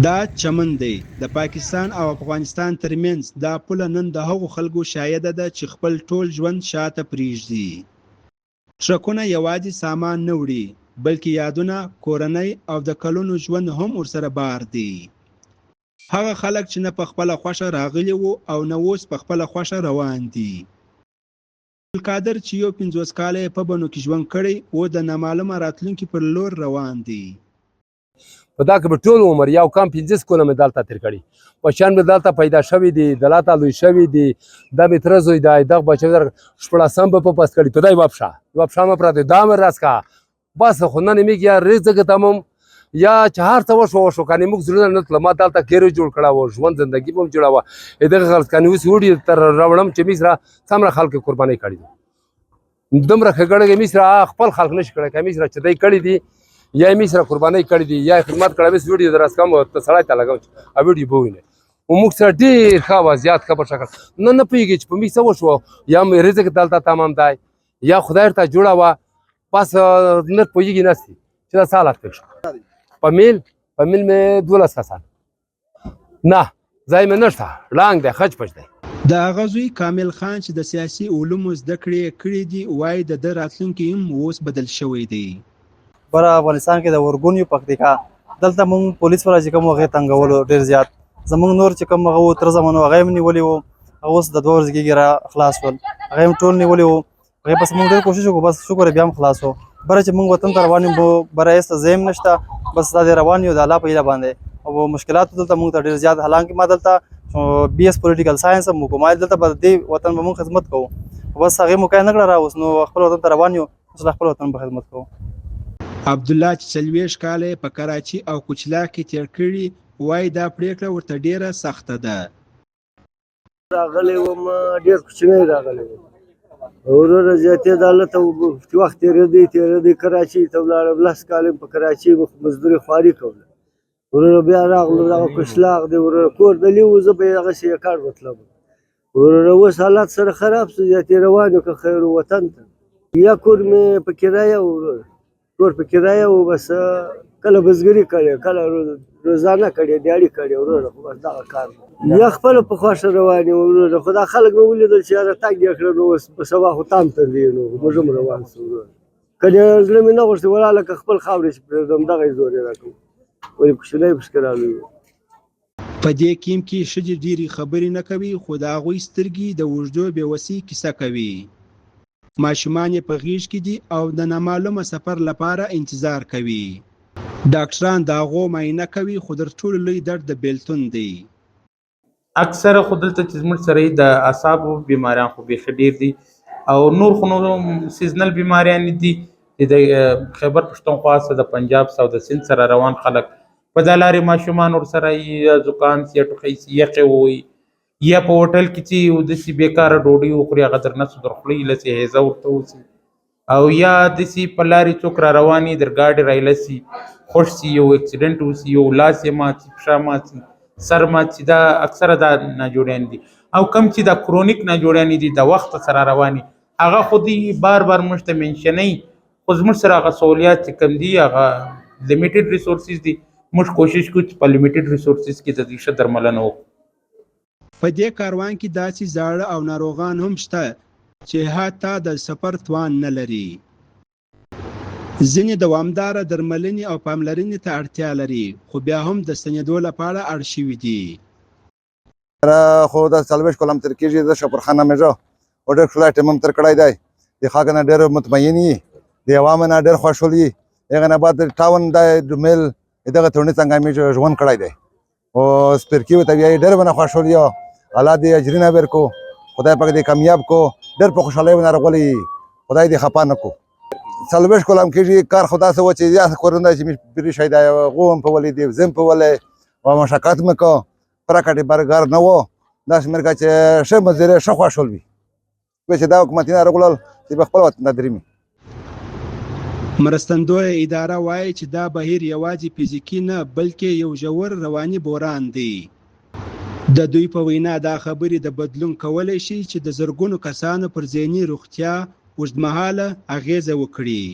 دا چمن دی. د پاکستان او افغانستان ترمنځ دا پوله نن د هغو خلکو شاهده ده چې خپل ټول ژوند شاته پرېږدي. ټرکونه یوازې سامان نه وړي، بلکې یادونه، کورنۍ او د کلونو ژوند هم ورسره بار دی. هغه خلک چې نه په خپله خوښه راغلي وو او نه اوس په خپله خوښه روان دي. عبدالقادر چې 51 کاله یې په بنو کې ژوند کړی، اوس د نامعلومه راتلونکي پر لور روان دی. په دا کې به ټول عمر یو کم 50 کاله مې دلته تېر کړي. بچیان مې دلته پیدا شوي دي، دلته لوی شوي دي. دا مې تره زوی دی، دغه بچی شپاړسم به په پس کړي. په دا یوه پښه، یوه پښه مې پرته دا مې راسکه. بس خو نن مې یا رزق تمام یا چې هر څه وشو وشو، کنې موږ زړونه نه تله. ما دلته کېرو جوړ کړی و، ژوند زندګي به هم جوړه وه. دغه غلط کنې اوس وړي تر راوړم چې مې سره څومره خلک قربانۍ کړي دي. دومره ښېګڼه مې سره خپل خلک نشي کړی، که مې سره چې دی کړي دي، یا مې سره قربانۍ کړي دي، یا خدمت کړی. اوس ویډیو درس کوم ته سړی ته لګوم چې ویډیو به ووینې. او موږ سره ډېر ښه وضعیت ښه په شکل نه نه پوهېږي چې په موږ څه وشو. یا مې رزق دلته تمام دی، یا خدای ورته جوړه وه. بس نه پوهېږي نه سي چې دا څه حالت پېښ شو. په میل مې 12 کسان نه ځای مې نشته، ړانګ دی، خج پچ دی. د هغه زوی کامل خان چې د سیاسي علومو زده کړې یې کړې دي، وایي د ده راتلونکی هم اوس بدل شوی دی. بره افغانستان کې د ورګون یو پکتیکا، دلته مونږ پولیس والا چې کوم هغې تنګولو ډېر زیات. زمونږ نور چې کوم هغه وو تر زمانو هغه یې هم نیولي وو، هغه اوس د 2 ورځې کېږي را خلاص شول، هغه یې هم ټول نیولي وو. هغې پسې مونږ ډېر کوشش وکړو، بس شکر بیا هم خلاص شو. بره چې مونږ وطن ته روان یو، بره هېڅ ځای هم نشته، بس دا دی روان یو د الله په هیله باندې. او مشکلات دلته مونږ ته ډېر زیات، حالانکه ما دلته بي اس پولیټیکل ساينس هم وکړو، ما دلته به دې وطن به مونږ خدمت کوو، بس هغې موقع نه کړه را اوس نو خپل وطن ته روان یو، اوس له خپل وطن به خدمت کوو. عبدالله چې 40 کاله یې په کراچي او کچلاک کې تېر کړي، وایي دا پرېکړه ورته ډېره سخته ده. راغلی وم، ډېر کوچنی راغلی وم وروره. زیاتې دلته وخت تېرېدی، کراچۍ ته ولاړم. 10 کاله مې په کراچۍ مزدوري خواري کوله وروره. بیا راغلو، دغه کشلاق دی وروره، کور دلی و، زه به یې هغسې یکاړ وتلم وروره. اوس حالات سره خراب سو، زیاتې روان یو که خیر وطن ته. یا کور مې په کرایه و وروره، کور په کرایه و، بس کله بزګري کړې، کله روزانه کړې، دیاړي کړې وروره. خو بس دغه کار یا خپله په خوښه روان یو وروره. خو دا خلک مې ولیدل چې یاره تنګ یې کړل، نو اوس په سبا خو تام ته دی، نو موږ هم روان سو وروره. که زړه مې نه غوښتې ولا لکه خپل خاورې چې پرېږدم، دغه یې زور یې راکړ، ولې کوچنی پسکې رالوی. په دې کیمپ کې ښځې ډېرې خبرې نه کوي، خو د هغوی سترګې د اوږدو بېوسۍ کیسه کوي. ماشومان یې په غېږ کې دي او د نامعلومه سفر لپاره انتظار کوي. ډاکټران د هغو معاینه کوي، خو تر ټولو لوی درد د بېلتون دی. اکثره خو دلته چې زموږ سره د اعصابو بیماریان خو بیخي ډېر دي، او نور خو نو seasonal بیماریان دي چې د خیبر پښتونخوا څخه، د پنجاب څخه او د سند سره روان خلک په دا لارې ماشومان ورسره یا زکام سي، یا ټوخی سي، یخې ووایي، یا په هوټل کې چې یو داسې بېکاره ډوډۍ وخوري، هغه در نسو در خولې ایله سي، هیضه ورته وسي، او یا داسې په لارې څوک را روان وي، در ګاډي رایله سي، خوښ سي، یو اکسیډنټ وسي، یو لاس یې مات سي، پښه مات سي، سر مات سي. دا اکثره دا ناجوړیان دي. او کم چې دا chronic ناجوړیان دي، د وخت سره روان دي، هغه خو دی بار بار موږ ته mention وي، خو زموږ سره هغه سهولیات چې کوم دي هغه limited resources دي. موږ کوشش کوو چې په limited resources کې د دوی ښه درملنه وکړو. په دې کاروان کې داسې زاړه او ناروغان هم شته چې حتی د سفر توان نه لري. ځینې دوامداره درملنې او پاملرنې ته اړتیا لري، خو بیا هم د ستنېدو لپاره اړ شوي دي. خو د 40 کلم تر کېږي، زه شاپور خان نومېږم او ډېر ښکلی ټیم هم تر کړی دی. د خلکو نه ډېر مطمئن یي، د عوامو نه ډېر خوشحال یي. هغه نه بعد ټاون د میل دغه تړوني څنګه مې ژوند کړی دی، او سپرکي ورته وایي ډېر به نه خوشحال یو. الله دې اجرونه ورکړو، خدای پاک دې کامیاب کو، ډېر په خوشحالۍ ونه راغلی، خدای دې خفه نه کو. 40 کلم کېږي کار خو داسې و چې یا کورونه چې مې پرې شی دی، غو هم په ولې دی، زه هم په ولې او مشقت مې کو، پرکټې برګر نه و. داسې مې که چې ښه مزدوري ښه خوشحال وي، چې دا حکومتونه راغلل چې به خپل وطن ته درېمي. مرستندویه اداره وایي چې دا بهیر یوازې فزیکي نه، بلکې یو ژور رواني بحران دی. د دوی په وینا دا خبرې د بدلون کولی شي چې د زرګونو کسانو پر ذهني روغتیا اوږدمهاله اغېزه وکړي.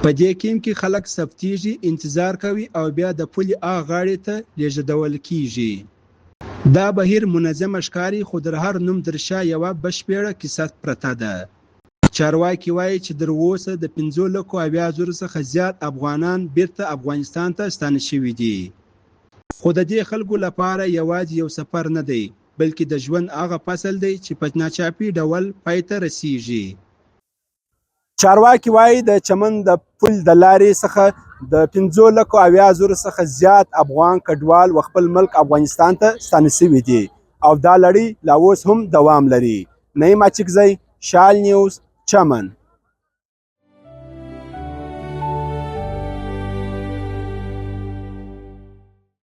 په دې کیمپ کې خلک ثبتیږي، انتظار کوي او بیا د پولې آ غاړې ته لیږدول کیږي. دا بهیر منظمه ښکاري، خو در هر نوم تر شا یوه بشپړه کیسه پرته ده. چارواکي وایي چې تر اوسه د 5,70,000 څخه زیات افغانان بیرته افغانستان ته ستانه شوي دي. خو د دې خلکو لپاره یوازې یو سفر نه دی، بلکې د ژوند هغه فصل دی چې په ناڅاپي ډول پای ته رسیږي. چارواکي وایي د چمن د پل د لارې څخه د 5,70,000 څخه زیات افغان کډوال و خپل ملک افغانستان ته ستانه شوي دي او دا لړۍ لا اوس هم دوام لري. نعیم اچکزی، شال نیوز، چمن.